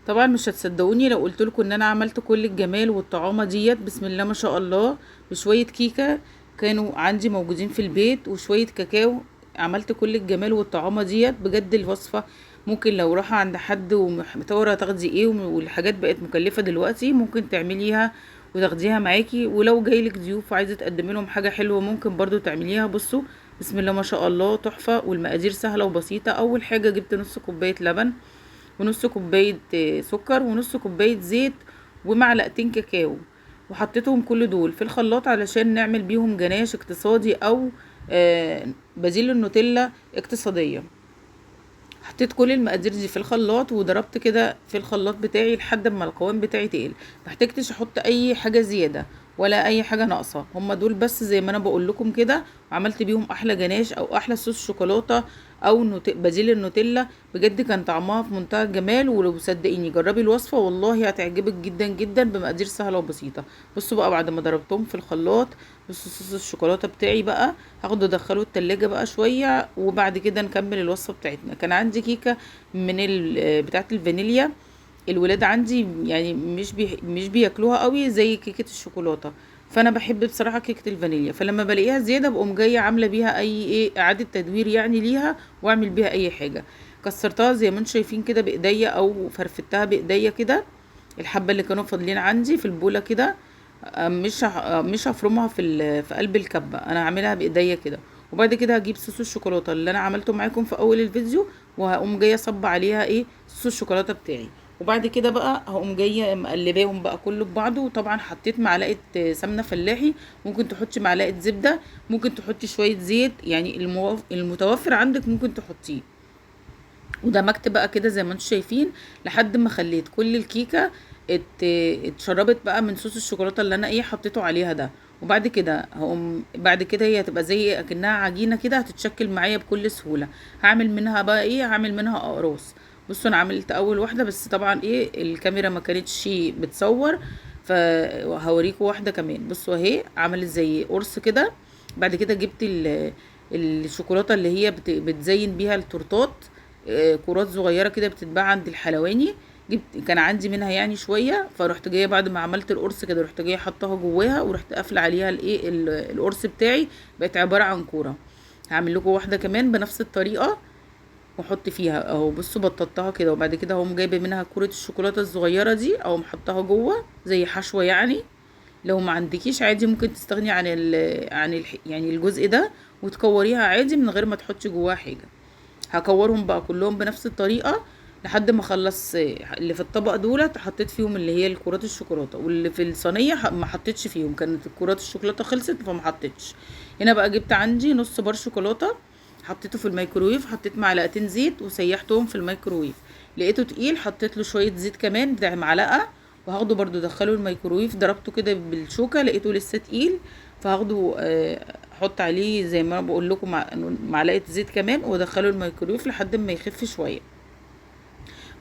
طبعا مش هتصدقوني لو قلت لكم ان انا عملت كل الجمال والطعامه ديت بسم الله ما شاء الله بشوية كيكة كانوا عندي موجودين في البيت وشوية كاكاو. عملت كل الجمال والطعامه ديت بجد. الوصفة ممكن لو راحة عند حد ومحتاره تاخدي ايه، والحاجات بقت مكلفة دلوقتي، ممكن تعمليها وتاخديها معاكي. ولو جايلك ضيوف وعايزه تقدمي لهم حاجة حلوة ممكن برضو تعمليها. بصوا بسم الله ما شاء الله تحفة، والمقادير سهلة وبسيطة. اول حاجة جبت نص كوباية لبن ونص كوباية سكر ونص كوباية زيت ومعلقتين كاكاو، وحطيتهم كل دول في الخلاط علشان نعمل بيهم جناش اقتصادي او بديل النوتيلا اقتصادية. حطيت كل المقادير دي في الخلاط وضربت كده في الخلاط بتاعي لحد ما القوام بتاعي تقل. ما احتجتش احط اي حاجة زيادة ولا اي حاجة ناقصه، هما دول بس زي ما انا بقول لكم كده. وعملت بيهم احلى جناش او احلى صوص شوكولاتة او بديل النوتيلا. بجد كان طعمها في منتهى الجمال، ولو صدقيني جربي الوصفة والله هتعجبك جدا جدا بمقادير سهلة وبسيطة. بصوا بقى بعد ما ضربتهم في الخلاط، بصوا صوص الشوكولاتة بتاعي بقى هاخده ادخله التلاجة بقى شوية، وبعد كده نكمل الوصفة بتاعتنا. كان عندي كيكة من بتاعه الفانيليا، الولاد عندي يعني مش بياكلوها قوي زي كيكة الشوكولاتة، فانا بحب بصراحة كيكة الفانيليا، فلما بلاقيها زيادة بقوم جاية عامله بيها اي ايه اعاده تدوير يعني ليها، واعمل بيها اي حاجة. كسرتها زي ما انتم شايفين كده بايديا او فرفتها بايديا كده، الحبة اللي كانوا فاضلين عندي في البوله كده، مش هفرمها في قلب الكبه، انا هعملها بايديا كده. وبعد كده هجيب صوص الشوكولاتة اللي انا عملته معاكم في اول الفيديو، وهقوم جاية صب عليها ايه صوص الشوكولاتة بتاعي. وبعد كده بقى هقوم جاية مقلباهم بقى كله ببعضه. وطبعا حطيت معلقه سمنه فلاحي، ممكن تحطي معلقه زبدة، ممكن تحطي شوية زيت، يعني المتوفر عندك ممكن تحطيه. ودمجت بقى كده زي ما انتم شايفين لحد ما خليت كل الكيكه اتشربت بقى من صوص الشوكولاتة اللي انا ايه حطيته عليها ده. وبعد كده هقوم بعد كده هي هتبقى زي اكنها عجينه كده، هتتشكل معايا بكل سهولة. هعمل منها بقى ايه، هعمل منها اقراص. بصوا انا عملت اول واحدة بس طبعا ايه الكاميرا ما كانتش بتصور، فهوريكم واحدة كمان. بصوا اهي عملت زي قرص كده. بعد كده جبت الشوكولاتة اللي هي بتزين بيها التورتات، كرات صغيرة كده بتتباع عند الحلواني، جبت كان عندي منها يعني شوية، فرحت جاية بعد ما عملت القرص كده رحت جاية حطاها جواها، ورحت قافله عليها الايه القرص بتاعي، بقت عبارة عن كورة. هعمل لكم واحدة كمان بنفس الطريقة واحط فيها اهو. بصوا بططتها كده، وبعد كده اقوم جايبه منها كورة الشوكولاتة الصغيرة دي اقوم حطاها جوه زي حشوه يعني. لو ما عندكيش عادي ممكن تستغني عن يعني الجزء ده وتكوريها عادي من غير ما تحطي جواها حاجة. هكورهم بقى كلهم بنفس الطريقة لحد ما اخلص اللي في الطبق دولت. حطيت فيهم اللي هي الكرات الشوكولاتة، واللي في الصينية ما حطيتش فيهم، كانت الكرات الشوكولاتة خلصت فما حطيتش. هنا بقى جبت عندي نص بار شوكولاتة حطيته في الميكرويف، حطيت معلقتين زيت وسيحتهم في الميكرويف، لقيته تقيل حطيت له شوية زيت كمان بتاع معلقه، وهاخده برده دخله الميكرويف، ضربته كده بالشوكة لقيته لسه تقيل، فهاخده احط عليه زي ما انا بقول لكم معلقه زيت كمان وادخله الميكرويف لحد ما يخف شوية.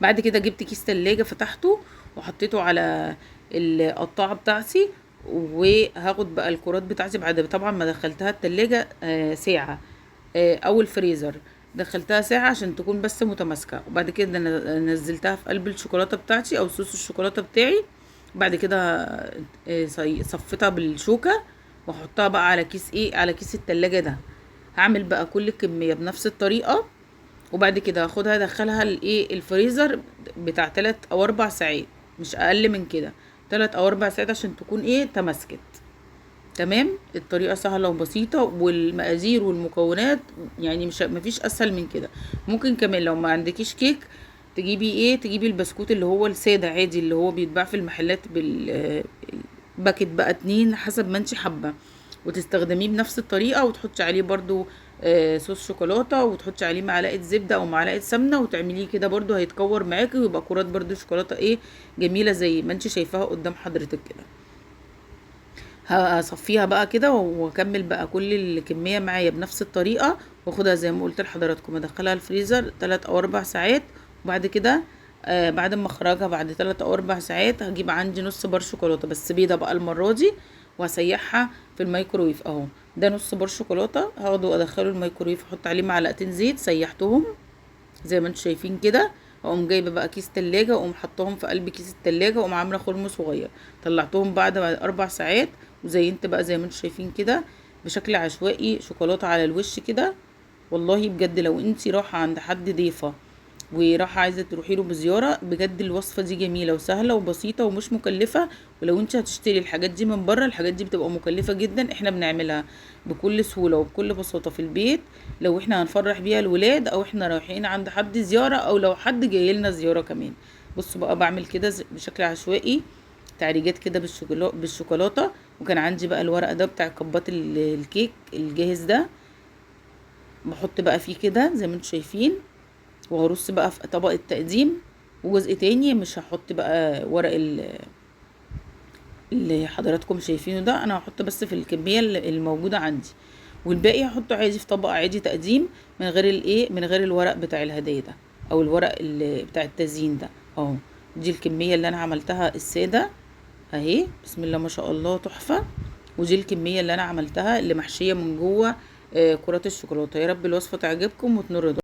بعد كده جبت كيس تلاجة فتحته وحطيته على القطاعه بتاعتي، وهاخد بقى الكرات بتاعتي بعد طبعا ما دخلتها التلاجة، ساعة، او الفريزر، دخلتها ساعة عشان تكون بس متماسكة. وبعد كده نزلتها في قلب الشوكولاتة بتاعتي او صوص الشوكولاتة بتاعي. بعد كده، صفيتها بالشوكة واحطها بقى على كيس ايه، على كيس التلاجة ده. هعمل بقى كل الكمية بنفس الطريقة، وبعد كده هاخدها ادخلها الايه الفريزر بتاع 3 او 4 ساعات، مش اقل من كده، 3 او 4 ساعات عشان تكون ايه تماسكت. تمام. الطريقة سهلة وبسيطة، والمقادير والمكونات يعني مش مفيش اسهل من كده. ممكن كمان لو ما عندكيش كيك تجيبي ايه، تجيبي البسكوت اللي هو السادة عادي اللي هو بيتباع في المحلات باكت بقى 2 حسب ما انت حابة، وتستخدميه بنفس الطريقة، وتحطي عليه برضو، صوص شوكولاتة، وتحطي عليه معلقة زبدة او معلقة سمنة، وتعمليه كده برضو هيتكور معاكي ويبقى كرات برضو شوكولاتة ايه جميلة زي ما انت شايفاها قدام حضرتك كده. هصفيها بقى كده واكمل بقى كل الكمية معايا بنفس الطريقة، واخدها زي ما قلت لحضراتكم ادخلها الفريزر 3 او 4 ساعات. وبعد كده، بعد ما اخرجها بعد 3 او 4 ساعات هجيب عندي نص بار شوكولاتة بس بيضة بقى المرة دي، وهسيحها في الميكرويف اهو. ده نص بار شوكولاتة هاخده وادخله الميكرويف، احط عليه معلقتين زيت سيحتهم زي ما انتم شايفين كده، اقوم جايبه بقى كيس تلاجة واقوم حطاهم في قلب كيس التلاجة، واقوم عامله خرم صغير. طلعتهم بعد 4 ساعات، وزينت بقى زي ما انتم شايفين كده بشكل عشوائي شوكولاتة على الوش كده. والله بجد لو انتي رايحة عند حد ضيفه وراح عايزه تروحي له بزيارة، بجد الوصفة دي جميلة وسهلة وبسيطة ومش مكلفة. ولو انت هتشتري الحاجات دي من بره، الحاجات دي بتبقى مكلفة جدا، احنا بنعملها بكل سهولة وبكل بساطة في البيت. لو احنا هنفرح بيها الولاد، او احنا رايحين عند حد زيارة، او لو حد جاي لنا زيارة كمان. بصوا بقى بعمل كده بشكل عشوائي تعريجات كده بالشوكولاته. وكان عندي بقى الورق ده بتاع كبات الكيك الجاهز ده، بحط بقى فيه كده زي ما انتم شايفين، وهرص بقى في طبق التقديم. وجزء تاني مش هحط بقى ورق اللي حضراتكم شايفينه ده، انا هحط بس في الكمية الموجودة عندي، والباقي هحطه عادي في طبق عادي تقديم من غير الايه، من غير الورق بتاع الهدايا ده او الورق اللي بتاع التزيين ده اهو. دي الكمية اللي انا عملتها السادة اهي، بسم الله ما شاء الله تحفة. ودي الكمية اللي انا عملتها اللي محشيه من جوه كرات الشوكولاتة. يا رب الوصفة تعجبكم وتنور.